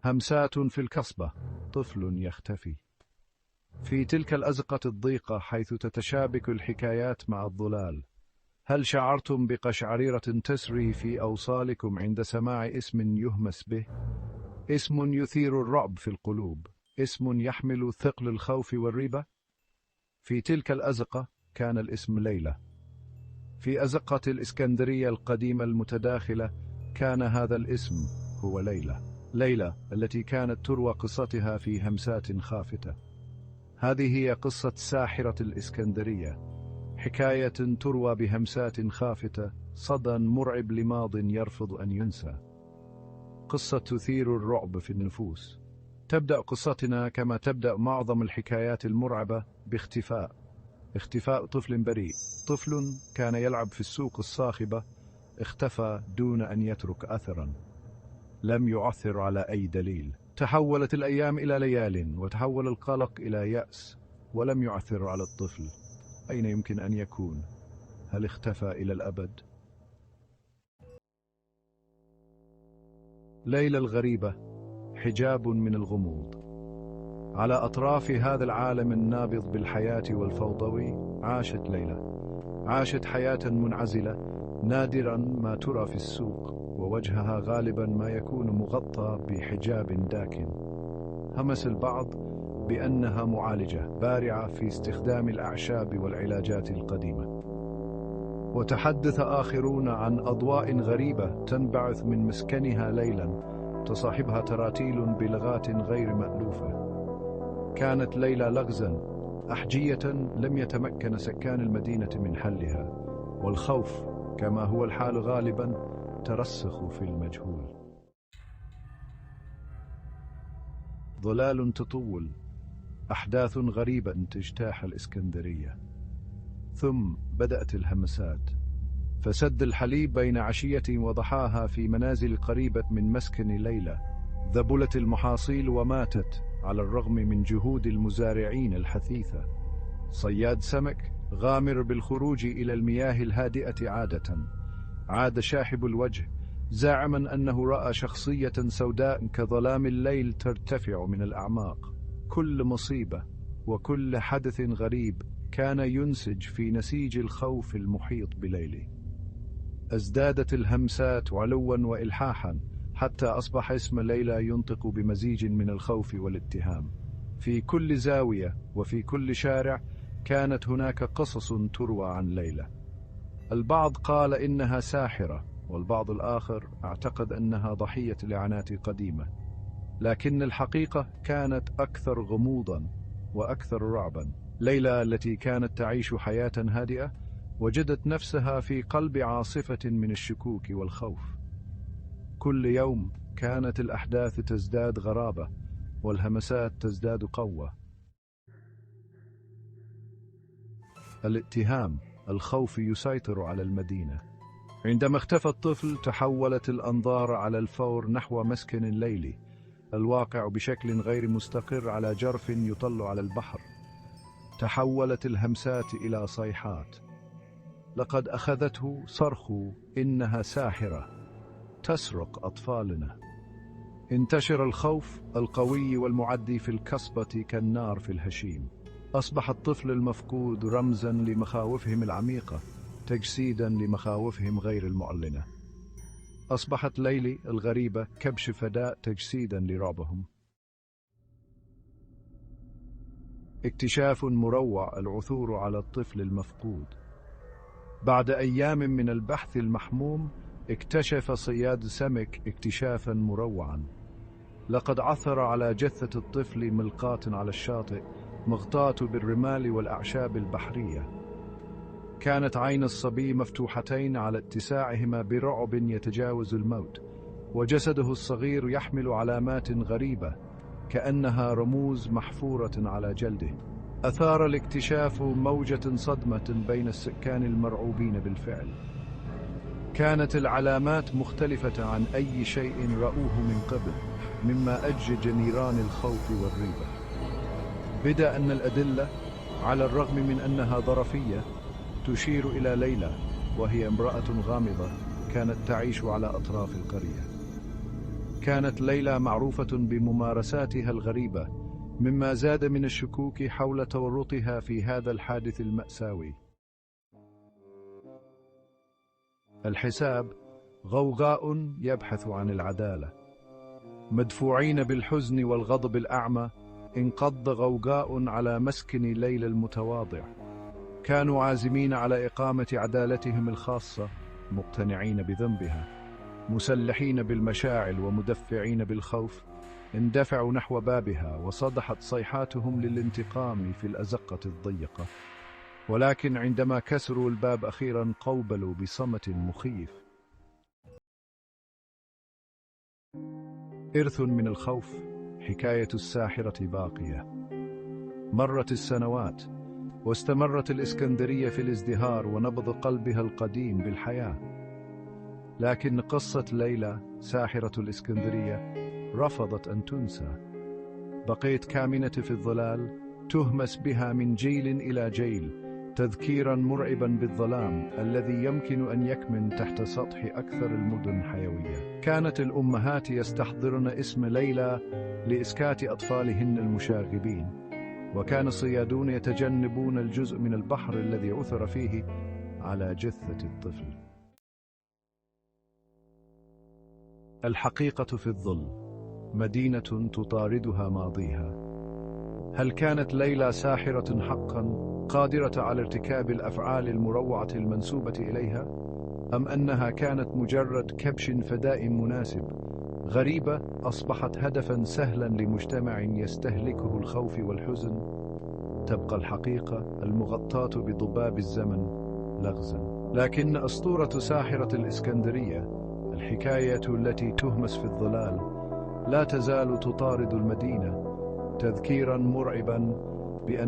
همسات في الكصبة، طفل يختفي. في تلك الأزقة الضيقة حيث تتشابك الحكايات مع الظلال، هل شعرتم بقشعريرة تسري في أوصالكم عند سماع اسم يهمس به؟ اسم يثير الرعب في القلوب، اسم يحمل ثقل الخوف والريبة. في تلك الأزقة كان الاسم ليلى. في أزقة الإسكندرية القديمة المتداخلة كان هذا الاسم هو ليلى. ليلى التي كانت تروى قصتها في همسات خافتة. هذه هي قصة ساحرة الإسكندرية، حكاية تروى بهمسات خافتة، صدى مرعب لماض يرفض أن ينسى. قصة تثير الرعب في النفوس. تبدأ قصتنا كما تبدأ معظم الحكايات المرعبة باختفاء. اختفاء طفل بريء، طفل كان يلعب في السوق الصاخبة، اختفى دون أن يترك أثرا، لم يعثر على أي دليل. تحولت الأيام إلى ليال، وتحول القلق إلى يأس، ولم يعثر على الطفل. أين يمكن أن يكون؟ هل اختفى إلى الأبد؟ ليلى الغريبة، حجاب من الغموض. على أطراف هذا العالم النابض بالحياة والفوضوي عاشت ليلى. عاشت حياة منعزلة، نادرا ما ترى في السوق، ووجهها غالبا ما يكون مغطى بحجاب داكن. همس البعض بأنها معالجة بارعة في استخدام الأعشاب والعلاجات القديمة، وتحدث آخرون عن أضواء غريبة تنبعث من مسكنها ليلا، تصاحبها تراتيل بلغات غير مألوفة. كانت ليلى لغزا، أحجية لم يتمكن سكان المدينة من حلها، والخوف كما هو الحال غالبا ترسخ في المجهول. ظلال تطول، أحداث غريبة تجتاح الإسكندرية. ثم بدأت الهمسات، فسد الحليب بين عشية وضحاها في منازل قريبة من مسكن ليلى. ذبلت المحاصيل وماتت على الرغم من جهود المزارعين الحثيثة. صياد سمك غامر بالخروج إلى المياه الهادئة عاد شاحب الوجه زاعما أنه رأى شخصية سوداء كظلام الليل ترتفع من الأعماق. كل مصيبة وكل حدث غريب كان ينسج في نسيج الخوف المحيط بليلى. ازدادت الهمسات علوا وإلحاحا حتى أصبح اسم ليلى ينطق بمزيج من الخوف والاتهام. في كل زاوية وفي كل شارع كانت هناك قصص تروى عن ليلى. البعض قال إنها ساحرة، والبعض الآخر اعتقد أنها ضحية لعنات قديمة، لكن الحقيقة كانت أكثر غموضا وأكثر رعبا. ليلى التي كانت تعيش حياة هادئة وجدت نفسها في قلب عاصفة من الشكوك والخوف. كل يوم كانت الأحداث تزداد غرابة والهمسات تزداد قوة. الاتهام، الخوف يسيطر على المدينة. عندما اختفى الطفل تحولت الأنظار على الفور نحو مسكن ليلي، الواقع بشكل غير مستقر على جرف يطل على البحر. تحولت الهمسات إلى صيحات. لقد أخذته صرخ إنها ساحرة تسرق أطفالنا. انتشر الخوف القوي والمعدي في الكصبة كالنار في الهشيم. أصبح الطفل المفقود رمزا لمخاوفهم العميقة، تجسيدا لمخاوفهم غير المعلنة. أصبحت ليلى الغريبة كبش فداء تجسيدا لرعبهم. اكتشاف مروع، العثور على الطفل المفقود. بعد أيام من البحث المحموم اكتشف صياد سمك اكتشافا مروعا. لقد عثر على جثة الطفل ملقاة على الشاطئ، مغطاة بالرمال والأعشاب البحرية. كانت عين الصبي مفتوحتين على اتساعهما برعب يتجاوز الموت، وجسده الصغير يحمل علامات غريبة كأنها رموز محفورة على جلده. أثار الاكتشاف موجة صدمة بين السكان المرعوبين بالفعل. كانت العلامات مختلفة عن أي شيء رأوه من قبل، مما أجج نيران الخوف والريبة. بدأ أن الأدلة على الرغم من أنها ظرفية تشير إلى ليلى، وهي امرأة غامضة كانت تعيش على أطراف القرية. كانت ليلى معروفة بممارساتها الغريبة، مما زاد من الشكوك حول تورطها في هذا الحادث المأساوي. الحساب غوغاء يبحث عن العدالة. مدفوعين بالحزن والغضب الأعمى، انقض غوغاء على مسكن ليلى المتواضع. كانوا عازمين على إقامة عدالتهم الخاصة، مقتنعين بذنبها، مسلحين بالمشاعل ومدفعين بالخوف. اندفعوا نحو بابها، وصدحت صيحاتهم للانتقام في الأزقة الضيقة. ولكن عندما كسروا الباب أخيرا قوبلوا بصمت مخيف. إرث من الخوف، حكاية الساحرة باقية. مرت السنوات، واستمرت الإسكندرية في الازدهار ونبض قلبها القديم بالحياة. لكن قصة ليلى ساحرة الإسكندرية رفضت أن تنسى. بقيت كامنة في الظلال، تهمس بها من جيل إلى جيل، تذكيرا مرعبا بالظلام الذي يمكن أن يكمن تحت سطح أكثر المدن حيوية. كانت الأمهات يستحضرن اسم ليلى لإسكات أطفالهن المشاغبين، وكان الصيادون يتجنبون الجزء من البحر الذي عثر فيه على جثة الطفل. الحقيقة في الظل، مدينة تطاردها ماضيها. هل كانت ليلى ساحرة حقا، قادرة على ارتكاب الأفعال المروعة المنسوبة إليها؟ أم أنها كانت مجرد كبش فداء مناسب، غريبة أصبحت هدفا سهلا لمجتمع يستهلكه الخوف والحزن؟ تبقى الحقيقة المغطاة بضباب الزمن لغزا. لكن أسطورة ساحرة الإسكندرية، الحكاية التي تهمس في الظلال، لا تزال تطارد المدينة، تذكيرا مرعبا بأن